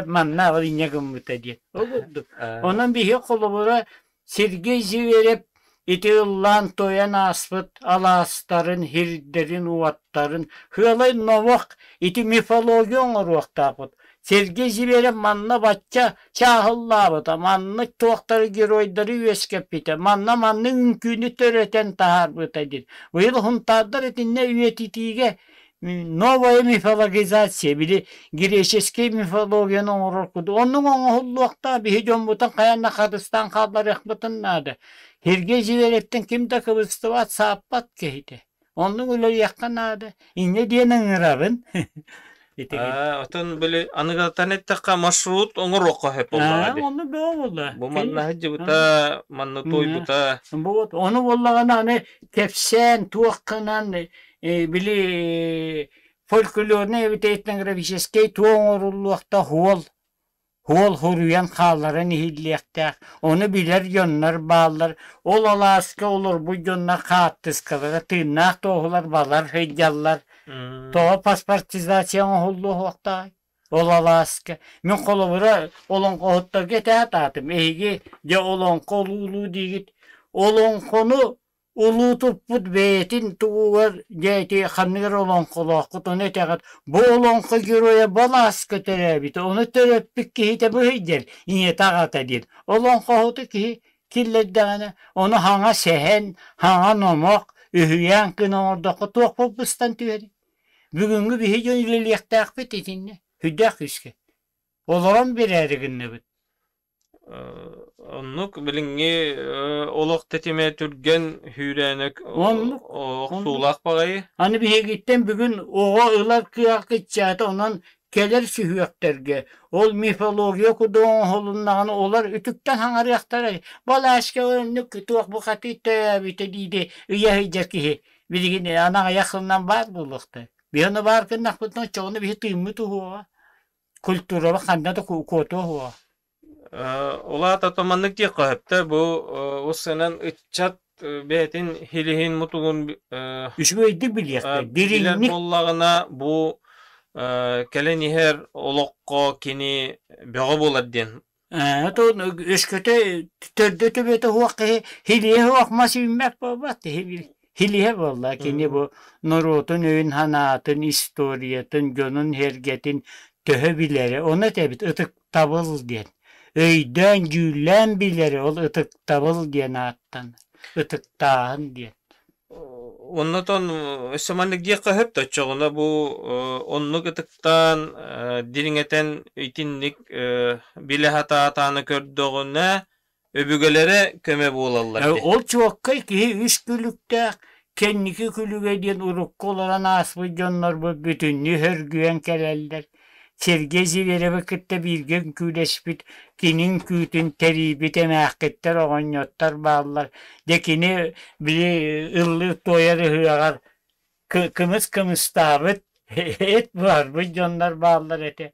манна ол инньэ гыммыта диэн ол курдук онон биһиги холобура Сергей Зверев ити ыллаан-туойан ааспыт алаастарын, сирдэрин-уоттарын сыалай номох ити мифология оҥоруохтаахпыт. Сергей Зверев манна бачча чааһыллаабыта, маннык туохтары геройдары үөскэппитэ, манна маннык үҥкүүнү төрөтөн таһаарбыта диэн. Быйыл хунтаардар итиннэ үйэтитиигэ новая мифологизация, били греческий мифологияны оҥорор курдук. Оннук оҥоһуллуохтаах биһи дьоммутун хайаан да харыстаан хаалларыахпытын наада. Сергей Зверевтэн ким да кыбыстыбат, сааппат киһитэ. Оннук үлэлиэххэ наада. Инньэ диэн ыҥырабын. Отон били аныгытан эттэххэ маршрут оҥоруохха сөп буоллаҕа дии. Онну бөҕө буолла. Бу манна сылдьыбыта, манна туойбута. Бу ону буоллаҕына аны кэпсээн туоххынан били фольклорнай эбэтэр этнографическай туох оҥоруллуохтаах уол уол хоруйан хаалларан иһиллиэхтээх ону билэр дьоннор бааллар ол алааска олорбут дьоннор хаартыскалара тыыннаах туоһулар балар сылдьаллар тоҕо паспортизация оҥоһуллуохтааҕый ол алааска мин холобура олоҥхоһуттарга этэ сатаатым эһиги дьэ олоҥхо улуулуу диигит олоҥхону Улуутуппут бэйэтин туһугар дьэ ити ханнык эрэ олоҥхолооххут ону этэҕит бу олоҥхо геройа балааска төрөөбүтэ ону төрөппүт киһитэ быһый диэн ийэтэ аҕата диэн олоҥхоһуту киһи киллэрдэҕинэ ону хаҥа сэһэн хаҥа номох үһүйээн гына оҥордоххо туох быстан түһэрий бүгүҥҥү биһи дьон үлэлиэхтээхпит итиннэ сүрдээх күүскэ олорон биэрээри гынныбыт. Оннук билиҥҥи олох тэтимэ түргэн сүүрээнэ Оннук, охсуулаах баҕайы. Аны биһигиттэн бүгүн оҕо ылар кыах кыччаата, онон кэлэр сүһүөхтэргэ ол мифология курдук оҥоһулуннаҕына олор үтүктэн хаҥарыахтара. Балашка оннук туох бухатыыр төрөөбүтэ дииди ыйа сылдьар киһи билигин аны аҕыйах сылынан баар буолуохтара. Биһи ону баар гыннахпытына оччоҕуна биһи тыыммыт уһуоҕа. Культурабыт ханна да куотуо суоҕа. Улаата маннык диэххэ сөптө бу ус сынан ыччат бэйэтин хилиһин мутугун Үчүгэйдик билиэхтэр, билэр дириҥник буоллаҕына бу кэлэн иһэр олоххо кини бөҕө буолар диэн. Өскөтө төрдө төбөтө суох киһи хилиһэ суох мас үүммэт буолбат хилиһэ буолла кини бу норуотун өйүн-санаатын историятын дьонун-сэргэтин төһө билэрэ ону этэбит ытыктабыл диэн өйдөөн дьүүллээн билэрэ ол ытыктабыл диэн ааттанар ытыктааһын диэн. Оннотон өссө маннык диэххэ сөп да оччоҕуна бу оннук ытыктаан дириҥэтэн итинник билэ сатаатааны көрдөҕүнэ өбүгэлэрэ көмө буолаллар дии. Ол чуоккай киһи үс күлүктээх кэнники күлүгэ диэн урукку олорон ааспыт дьоннорбут бүтүннүү хөргүйэн кэлэллэр. Сергей Зверевы кытта бииргэ үҥкүүлэспит, кини үҥкүүтүн тэрийбит эмээххиттэр, оҕонньоттор бааллар. Дьэ кини били ыллыыр-туойар ыһыаҕар кымыс кымыстаабыт, эт буһарбыт дьоннор бааллар этэ.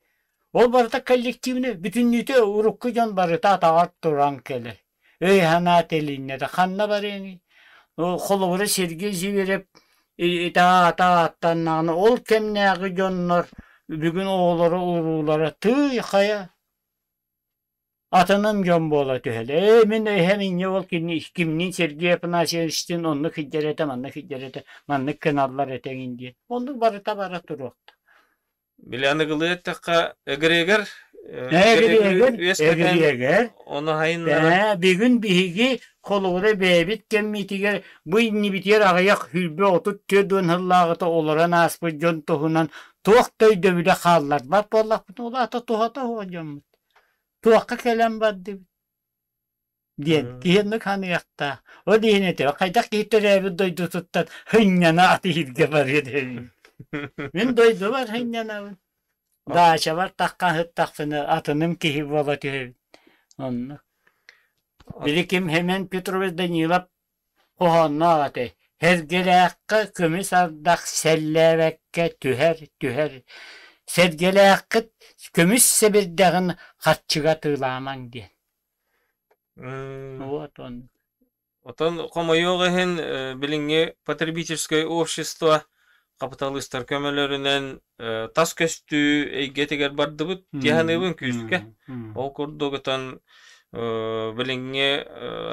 Ол барыта коллективнай, бүтүннүүтэ урукку дьон барыта атаҕар туран кэлэр. Өй-санаа тилиннэ да ханна барыаҥый? Холобура Сергей Зверев итаата ааттаннаҕына ол кэмнээҕи дьоннор бүгүн оҕолоро уруулара тыый хайа атыным дьон буола түһэлэ. Ээ мин эһэм инньэ ол кини кимниин Сергей Афанасьевичтыын оннук сылдьар этэ, маннык сылдьар этэ, маннык гыналлар этэ эҥин диэн. Оннук барыта бара туруохта. Били аныгылыы эттэххэ, эгрегор Эгрегор, үөскэтэн эгрегор. ону хайыннаран Ээ, бүгүн биһиги холобура бэйэбит кэммитигэр бу иннибитигэр аҕыйах 24 сыллааҕыта олорон ааспыт дьон туһунан туох да өйдөбүлэ хаалларбат буоллахпытына, ол аата туһата суох дьоммут. Туохха кэлэн бардыбыт диэн киһи оннук саныахтаах. Ол иһин этэ, хайдах киһи төрөөбүт дойдутуттан сынньана атыырга барыа диэбин. Мин дойдубар сынньанабын. Даачабар таххан сыттахпына атыным киһи буола түһэбин. Оннук. Били ким Семен Петрович Данилов хоһоонноох этэ. Сэргэлээххэ көмүс ардах сэллээбэккэ түһэр, түһэр. Сэргэлээххит көмүс сэбирдэҕин харчыга атыылаамаҥ диэн. Вот он. Отон хомойуох иһин, билиҥҥи потребительское общество хапыталыыстар көмөлөрүнэн тас көстүү эйгэтигэр бардыбыт тиһаныыбын күүскэ. Ол курдук отон билиҥҥи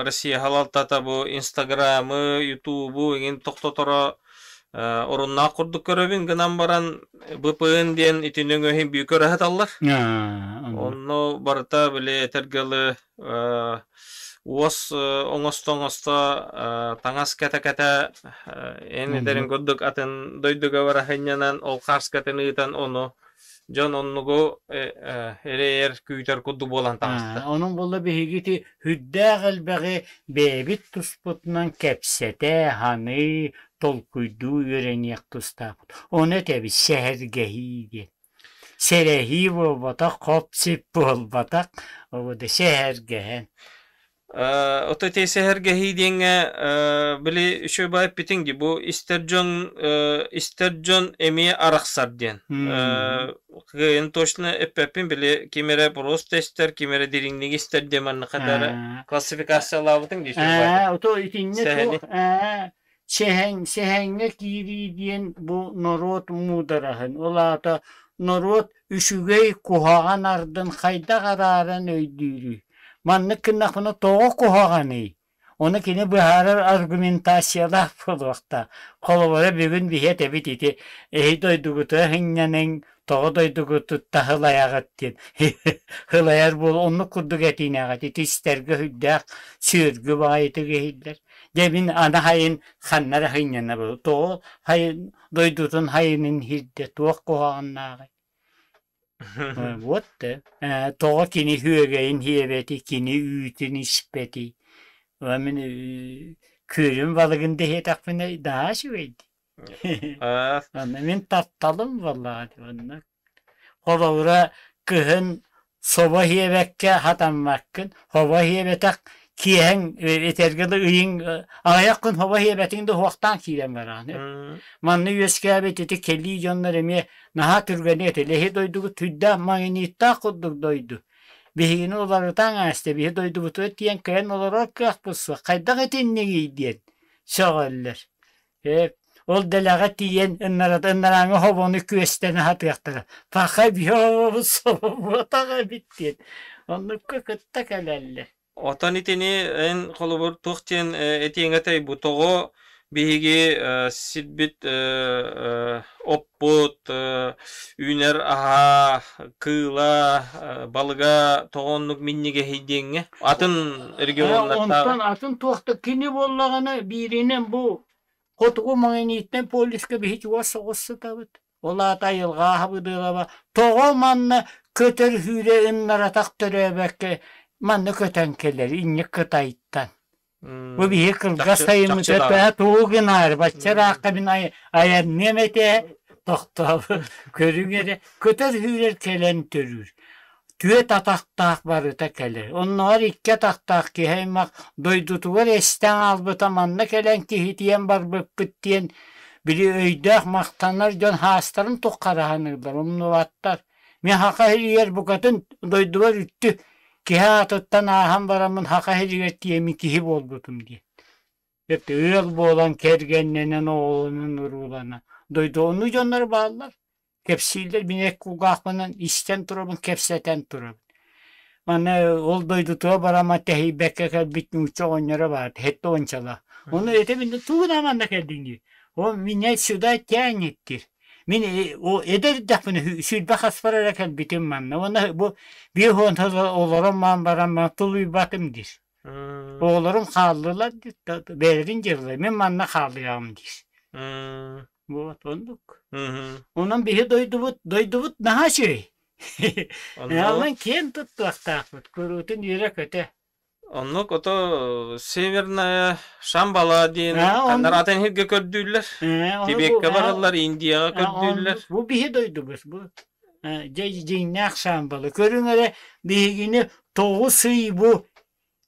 Россия халалтата бу Инстаграмы, Ютубу иҥин тохтоторо оруннаах курдук көрөбүн гынан баран БПН диэн ити нөҥүөһүн бүү көрө сыталлар. Онно барыта били этэргэ дылы уос оҥосто-оҥосто таҥас кэтэ-кэтэ эн этэрин курдук атын дойдуга бара сынньанан ол хааскатын ыытан ону дьон оннугу эрэйэр күүтэр курдук буолан таҕыста. Онон буолла биһиги ити сүрдээх элбэҕи бэйэбит туспутунан кэпсэтэ, саныы, толкуйдуу үөрэниэх тустаахпыт. Ону этэбит сэһэргэһии диэн. Сэрэһии буолбатах, хоп-сип буолбатах, оҕото сэһэргэһэн. Ото ити сэһэргэһии диэҥҥэ били үчүгэй баҕайы эппитиҥ дии бу истэр дьон истэр дьон эмиэ арахсар диэн. Кыайан точно эппэппин били ким эрэ просто истэр, ким эрэ дириҥник истэр диэн маннык эрэ классификациялаабытыҥ дии үчүгэй баҕайы. Ото итиннэ Сэһэни. туох Сэһэн, сэһэҥҥэ киирии диэн бу норуот муудараһын, ол аата норуот үчүгэй, куһаҕан ардын хайдах арааран өйдүүрүй? Маннык гыннахпына тоҕо куһаҕаный? Ону кини быһаарар аргументациялаах буолуохтаах. Холобура, бүгүн биһи этэбит ити эһи дойдугутугар сынньаныҥ, тоҕо дойдугутуттан сылайаҕыт диэн сылайар буол оннук курдук этиинэҕит ити истэргэ сүрдээх сүөргү баҕайытык иһиллэр. Дьэ мин аны хайын ханна эрэ сынньанабын тоҕо хайын дойдутун хайынын иһирдэ туох куһаҕаннааҕый вот тоҕо кини үөгэйин сиэбэтий кини үүтүн испэтий мин күөлүм балыгын да иһиэтэхпинэ наһаа үчүгэй дии Аны мин тапталым буоллаҕа дии онно Холобура, кыһын собо сиэбэккэ хатаммаккын, собо сиэбэтэх киэһэҥ этэргэ дылы ыйыҥ аҕыйах күн собо сиэбэтиҥ да уһуохтаан киирэн бараҕын. Манна үөскээбит ити кэлии дьоннор эмиэ наһаа түргэни этилэр. Эһи дойдугут сүрдээх магниттаах курдук дойду. Биһигини уларытан ааста, биһи дойдубутугар тиийэн кэлэн олорор кыахпыт суох. Хайдах итиннигий диэн сөҕөллөр. Ол дэлэҕэ тиийэн ыннарааҥҥы хобону күөстэнэ сатыахтара. Паха биһи собуотах эбит диэн. Оннукка кытта кэлэллэр. Отон итини эн холобур туох диэн этиэҥ этэй бу тоҕо биһиги сирбит оппут үүнэр аһа кыыла балыга тоҕо оннук минньигэһий диэҥҥэ атын регионнартааҕы Онтон атын туох да кини буоллаҕына бииринэн бу хотугу магниттан полюска биһи чугас соҕус сытабыт. Ол аата айылҕа аһабыдыалаба тоҕо манна көтөр сүүрэ ыннаратах төрөөбөккө манна көтөн кэлэр инньэ Кытайтан. Бу биһи кылгас чахчы сайыммыт чахчы даҕаны. тугу гынаары бачча ыраахха мин айанныам этэ тохтообут көрүҥ эрэ көтөр сүүрэр кэлэн төрүүр. Түөрт атахтаах барыта кэлэр. Оннооҕор икки атахтаах киһи аймах дойдутугар эстэн хаалбыта манна кэлэн киһитийэн барбыппыт диэн били өйдөөх махтанар дьон хаастарын туххараһаныыллар, умнубаттар. Мин Саха сиригэр букатын дойдубар үттү киһи аатыттан ааһан бараммын Саха сиригэр тиийэммин киһи буолбутум диэн. Ыал буолан кэргэннэнэн оҕолонон урууланан дойду оннук дьоннор бааллар. Кэпсииллэр мин эт кулгаахпынан истэн турабын, кэпсэтэн турабын. Манна ол дойдутугар барама тэһийбэккэ кэлбит нуучча оҕонньоро баар, сэттэ уончалаах. Ону этэ мин тугунан манна кэллиҥ дии. Ол меня сюда тянет диир. Мин эдэр эрдэхпинэ сүүрбэ хаспар эрэ кэлбитим манна. Уонна бу 50 сыл олорон маан баран тулуйбатым диир. Оҕолорум хааллылар диир, бэйэлэрин дьыалалара. Мин манна хаалыаҕым диир. Вот оннук. Онон биһи дойдубут, дойдубут наһаа үчүгэй. Онон киэн туттуохтаахпыт, куруутун үөрэ-көтө. Оннук ото Северная Шамбала диэн ханнар атын сиргэ көрдүүллэр. Тибекка бараллар, Индияҕа көрдүүллэр. Бу биһи дойдубут бу. Дьэ дьиҥнээх Шамбала. Көрүҥ эрэ биһигини 9 ый бу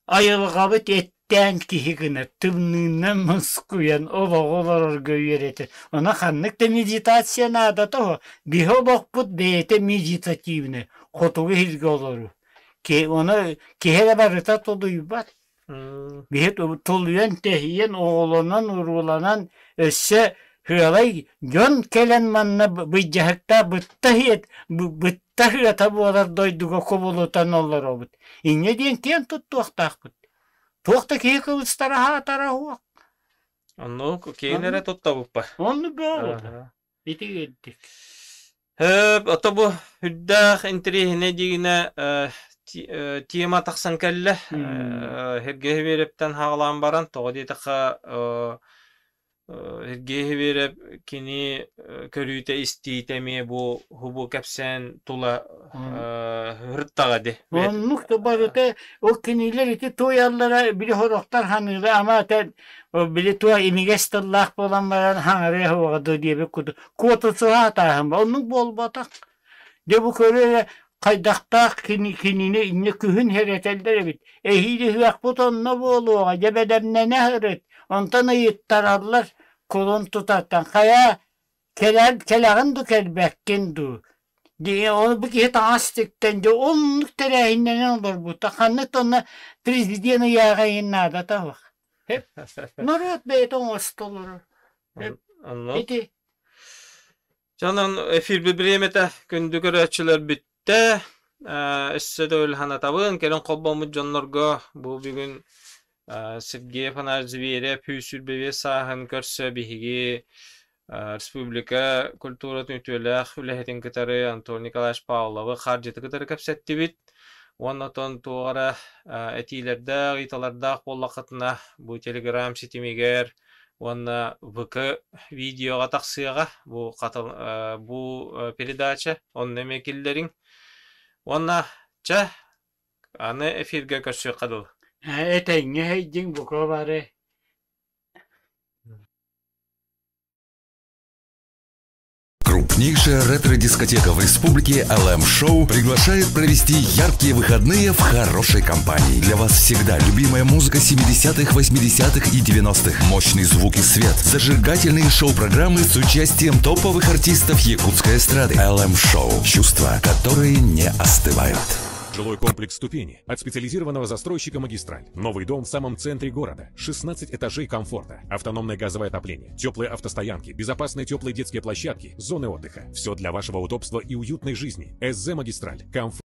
айылҕабыт эттээн киһи гына тымныынан мускуйан олоҕу олорорго үөрэтэр. Ону ханнык да медитация наадата суох. Биһи олохпут бэйэтэ медитативный, хотугу сиргэ олоруу. Ону киһи эрэ барыта тулуйбат. Биһи тулуйан, тэһийэн, оҕолонон, урууланан өссө сыалай дьон кэлэн манна быдьаһыктаах бытта бытта ыата буолар дойдуга кубулутан олоробут. Инньэ диэн киэн туттуохтаахпыт. Туох да киһи кыбыстара аһаатара суох. Оннук киин эрэ туттабыппа. Оннук буолуо. Ити үрдүк. Ото бу үрдээх интэриэһинэй диигинэ тема тахсан кэллэ. Сергей Сибиэрэптэн хаалаан баран, тоҕо диэтэххэ, Сергей Сибиэрэп кини көрүүтэ-истиитэ эмиэ бу бу кэпсээн тула ырыттаҕа дии. Оннук да барыта ол кинилэр ити туойаллара били сорохтор ханыылар ама этэн Били туох имигэс тыллаах буолан баран хаҥарыа суоҕа дуо диэбит курдук куотусуһаатааһын оннук буолбатах. Дьэ бу көрө эрэ хайдахтаах кини кинини инньэ күһүн сэрэтэллэр эбит. Эһиил ыһыахпыт онно буолуоҕа, дьэ бэлэмнэнэ сырыт. Онтон ыйыттараллар кулун тутартан хайаа кэлэн кэлэҕин дуу кэлбэккин дуу ол бу киһи таҥас тиктэн дьэ оннук тэрээһиннэнэн олорбута ханнык да онно президент ыйааҕа иһин наадата суох Норуот бэйэтэ оҥосто олорор. Оннук. Ити Дьонон эфирбит бириэмэтэ күндү көрөөччүлэр бүттэ. Өссө да үлханатабын кэлин холбоммут дьоннорго бу бүгүн Сергей Афанасьевич Зверев 125 сааһын көрсө биһиги республика культуратын үтүөлээх үлэһитин кытары Антон Николаевич Павловы хаардьыты кытары кэпсэттибит. Уонна оттон туох эрэ этиилэрдээх, ыйыталардаах буоллаххытына, бу Телеграм ситимигэр уонна ВК видеоҕа тахсыаҕа бу бу передача онно эмиэ киллэриҥ. Уонна чэ, аны эфиргэ көрсүөххэ дылы. Этэҥҥэ сылдьыҥ бука бары. Крупнейшая ретро-дискотека в республике LM Show приглашает провести яркие выходные в хорошей компании. Для вас всегда любимая музыка 70-х, 80-х и 90-х. Мощный звук и свет, зажигательные шоу-программы с участием топовых артистов якутской эстрады. LM Show. Чувства, которые не остывают. Жилой комплекс «Ступени» от специализированного застройщика «Магистраль». Новый дом в самом центре города. 16 этажей комфорта. Автономное газовое отопление, теплые автостоянки, безопасные теплые детские площадки, зоны отдыха. Все для вашего удобства и уютной жизни. СЗ «Магистраль». Комфорт.